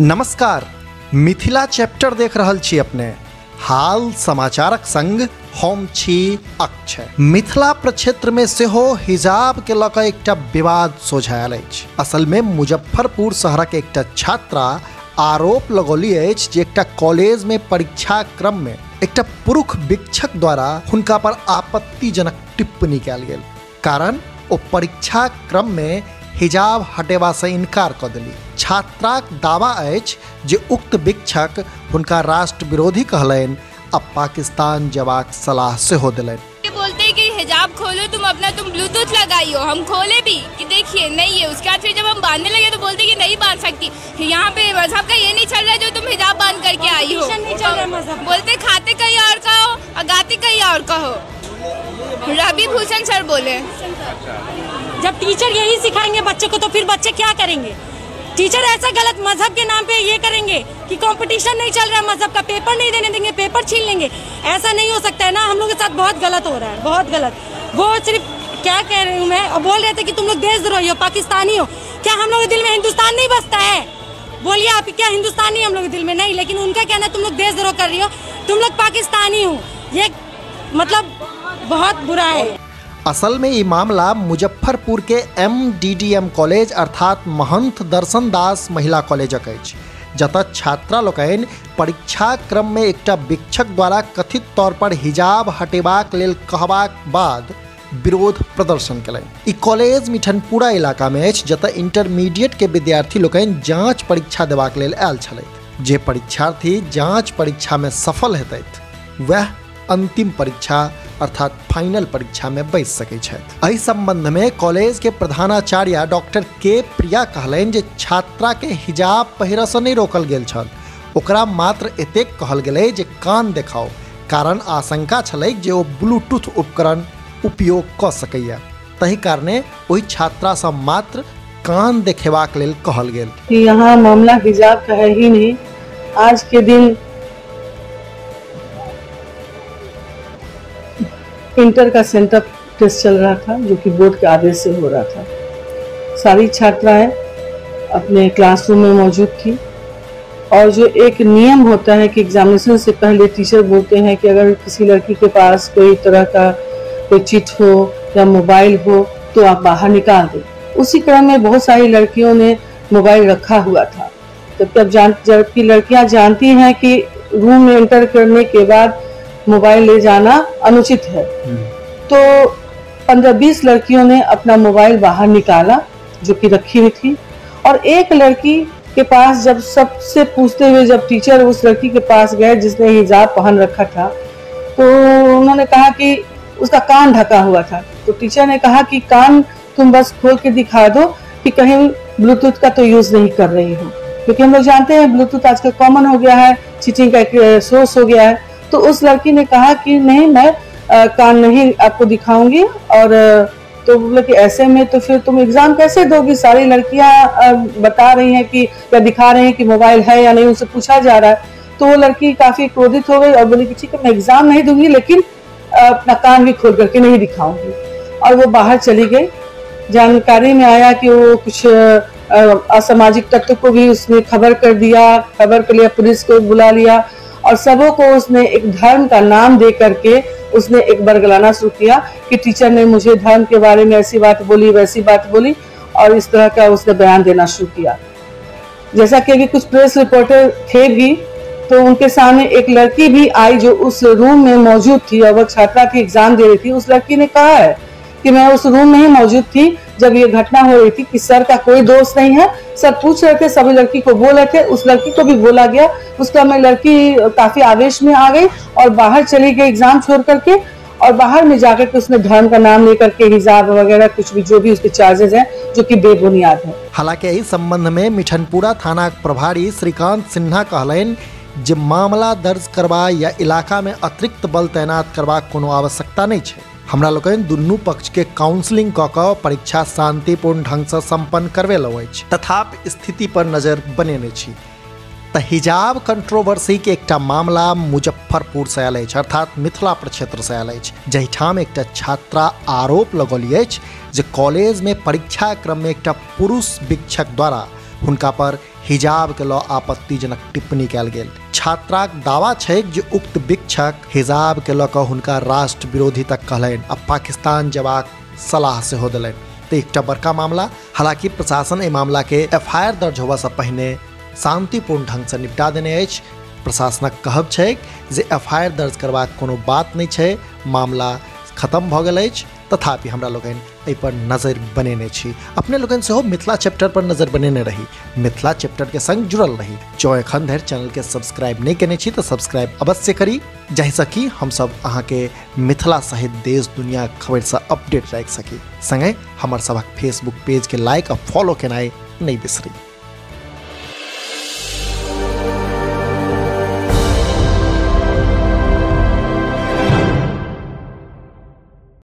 नमस्कार, मिथिला चैप्टर देख रहल छी अपने। हाल समाचारक संग हम छी अक्षय। मिथिला प्रक्षेत्र में सेहो हिजाब के लऽ कऽ एकटा विवाद सोझायल अछि। असल में मुजफ्फरपुर शहरक एकटा छात्रा आरोप लगौली अछि जे एकटा कॉलेज में परीक्षा क्रम में एकटा पुरुष भिक्षक द्वारा हुनका पर आपत्तिजनक टिप्पणी कयल गेल, कारण ओ परीक्षा क्रम में हिजाब हटेबा से इनकार कऽ देली। छात्राक दावा अछि जे उक्त भिक्षक हुनका राष्ट्र विरोधी कहलनि आ पाकिस्तान जयबाक सलाह सेहो देलनि। बोलते हैं कि हिजाब खोलो तुम अपना, तुम ब्लूटूथ लगाइयो। हम खोले भी कि देखिए नहीं है। उसके बाद फिर जब हम बांधने लगे तो बोलते कि नहीं बांध सकती, यहाँ पे मजहब का ये नहीं चल रहा है जो तुम हिजाब बांध करके आई हो। नहीं चल रहा मजहब। बोलते खाते कहीं और का हो और गाते कहीं और का हो। रवि भूषण सर बोले। जब टीचर यही सिखाएंगे बच्चे को तो फिर बच्चे क्या करेंगे? टीचर ऐसा गलत मजहब के नाम पे ये करेंगे कि कंपटीशन नहीं चल रहा है मजहब का, पेपर नहीं देने देंगे, पेपर छीन लेंगे। ऐसा नहीं हो सकता है ना। हम लोग के साथ बहुत गलत हो रहा है, बहुत गलत। वो सिर्फ क्या कह रही हूँ मैं, और बोल रहे थे कि तुम लोग देशद्रोही हो, पाकिस्तानी हो। क्या हम लोग के दिल में हिंदुस्तान नहीं बसता है? बोलिए आप, क्या हिंदुस्तानी हम लोग के दिल में नहीं? लेकिन उनका कहना है तुम लोग देशद्रोह कर रही हो, तुम लोग पाकिस्तानी हो। ये मतलब बहुत बुरा है। असल में ये मामला मुजफ्फरपुर के MDDM college अर्थात महंत दर्शन दास महिला कॉलेजक अछि, जतऽ छात्रा लोकनि परीक्षा क्रम में एकटा भिक्षक द्वारा कथित तौर पर हिजाब हटेबाक लेल कहबाक बाद विरोध प्रदर्शन केलनि। ई कॉलेज मिठनपुरा इलाका में अछि, जतऽ इंटरमीडिएट के विद्यार्थी लोकनि जाँच परीक्षा देबाक लेल आयल छलथि। जे परीक्षार्थी जाँच परीक्षा में सफल हेतथि वएह अंतिम परीक्षा अर्थात फाइनल परीक्षा में बैस सकै छथि। एहि संबंध में कॉलेज के प्रधानाचार्य डॉक्टर के प्रिया कहलनि जे छात्रा के हिजाब पहिरऽ सँ नहि रोकल गेल छल, ओकरा मात्र एतेक कहल गेलै जे कान देखाओ, कारण आशंका छलै जे ओ ब्लूटूथ उपकरण उपयोग कऽ सकैए, ताहि कारणे ओहि छात्रा सँ मात्र कान देखेबाक लेल कहल गेल। यहाँ मामला हिजाब का है ही नहीं। आज के दिन इंटर का सेंटर टेस्ट चल रहा था, जो कि बोर्ड के आदेश से हो रहा था। सारी छात्राएं अपने क्लासरूम में मौजूद थी और जो एक नियम होता है कि एग्जामिनेशन से पहले टीचर बोलते हैं कि अगर किसी लड़की के पास कोई तरह का कोई चिट हो या मोबाइल हो तो आप बाहर निकाल दें। उसी क्रम में बहुत सारी लड़कियों ने मोबाइल रखा हुआ था। जबकि लड़कियाँ जानती हैं कि रूम में एंटर करने के बाद मोबाइल ले जाना अनुचित है, तो 15-20 लड़कियों ने अपना मोबाइल बाहर निकाला जो कि रखी हुई थी। और एक लड़की के पास जब सबसे पूछते हुए जब टीचर उस लड़की के पास गए जिसने हिजाब पहन रखा था, तो उन्होंने कहा कि उसका कान ढका हुआ था। तो टीचर ने कहा कि कान तुम बस खोल के दिखा दो कि कहीं ब्लूटूथ का तो यूज़ नहीं कर रही हो, क्योंकि हम लोग जानते हैं ब्लूटूथ आजकल कॉमन हो गया है, चीटिंग का एक सोर्स हो गया है। तो उस लड़की ने कहा कि नहीं, मैं कान नहीं आपको दिखाऊंगी। और तो बोले कि ऐसे में तो फिर तुम एग्ज़ाम कैसे दोगी? सारी लड़कियां बता रही हैं कि या दिखा रही हैं कि मोबाइल है या नहीं, उनसे पूछा जा रहा है। तो वो लड़की काफ़ी क्रोधित हो गई और बोली कि ठीक है, मैं एग्ज़ाम नहीं दूंगी, लेकिन अपना कान भी खोल करके नहीं दिखाऊंगी। और वो बाहर चली गई। जानकारी में आया कि वो कुछ असामाजिक तत्व को भी उसने खबर कर दिया, खबर कर लिया, पुलिस को बुला लिया और सबों को उसने एक धर्म का नाम दे करके उसने एक बरगलाना शुरू किया कि टीचर ने मुझे धर्म के बारे में ऐसी बात बोली, वैसी बात बोली, और इस तरह का उसने बयान देना शुरू किया। जैसा कि अभी कुछ प्रेस रिपोर्टर थे भी, तो उनके सामने एक लड़की भी आई जो उस रूम में मौजूद थी और वह छात्रा थी, एग्जाम दे रही थी। उस लड़की ने कहा है कि मैं उस रूम में ही मौजूद थी जब ये घटना हो रही थी, कि सर का कोई दोष नहीं है, सर पूछ रहे थे, सभी लड़की को बोल रहे थे, उस लड़की को भी बोला गया। उसका मैं लड़की काफी आवेश में आ गई और बाहर चली गई एग्जाम छोड़ करके, और बाहर में जाकर के उसने धर्म का नाम लेकर के हिजाब वगैरह कुछ भी जो भी उसके चार्जेस हैं जो कि बेबुनियाद है। हालांकि एहि संबंध में मिठनपुरा थाना प्रभारी श्रीकांत सिन्हा कहलनि जे मामला दर्ज करबा या इलाका में अतिरिक्त बल तैनात करबाक कोनो आवश्यकता नहीं है। हमरा लोकनि दुनू पक्ष के काउंसलिंग कऽ कऽ परीक्षा शांतिपूर्ण ढंग से संपन्न करवेलहुँ अछि, तथापि स्थिति पर नजर बनेने छी। तऽ हिजाब कंट्रोवर्सी के एकटा मामला मुजफ्फरपुर से आयल अछि, अर्थात मिथिला प्रक्षेत्र से आयल अछि, जाहिठाम एकटा छात्रा आरोप लगौली अछि जे कॉलेज में परीक्षा क्रम में एकटा पुरुष भिक्षक द्वारा हुनका पर हिजाब के लऽ आपत्तिजनक टिप्पणी कयल गेल। छात्राक दावा छै जे उक्त भिक्षक हिजाब के लऽ कऽ हुनका राष्ट्र विरोधी तक कहलनि आ पाकिस्तान जयबाक सलाह सेहो देलनि। तऽ एकटा बड़का मामला। हालांकि प्रशासन एहि मामला के एफआईआर दर्ज होबऽसँ पहिने शांतिपूर्ण ढंगसँ निपटा देने अछि। प्रशासनक कहब छै जे एफआईआर दर्ज करबाक कोनो बात नहि छै, मामला खत्म भऽ गेल अछि। तथापि हमरा लोकनि एहि पर नजरि बनेने छी। अपने लोकनि सेहो मिथिला चैप्टर पर नजरि बनेने रही, मिथिला चैप्टर के संग जुड़ल रही। जँ एखन धरि चैनल के सब्सक्राइब नहि केने छी तऽ सब्सक्राइब अवश्य करी, जाहिसँ कि हमसब अहाँके मिथिला सहित देश दुनिया खबरिसँ अपडेट राखि सकी। संगहि हमर सभक फेसबुक पेज के लाइक आ फॉलो केनाइ नहि बिसरी।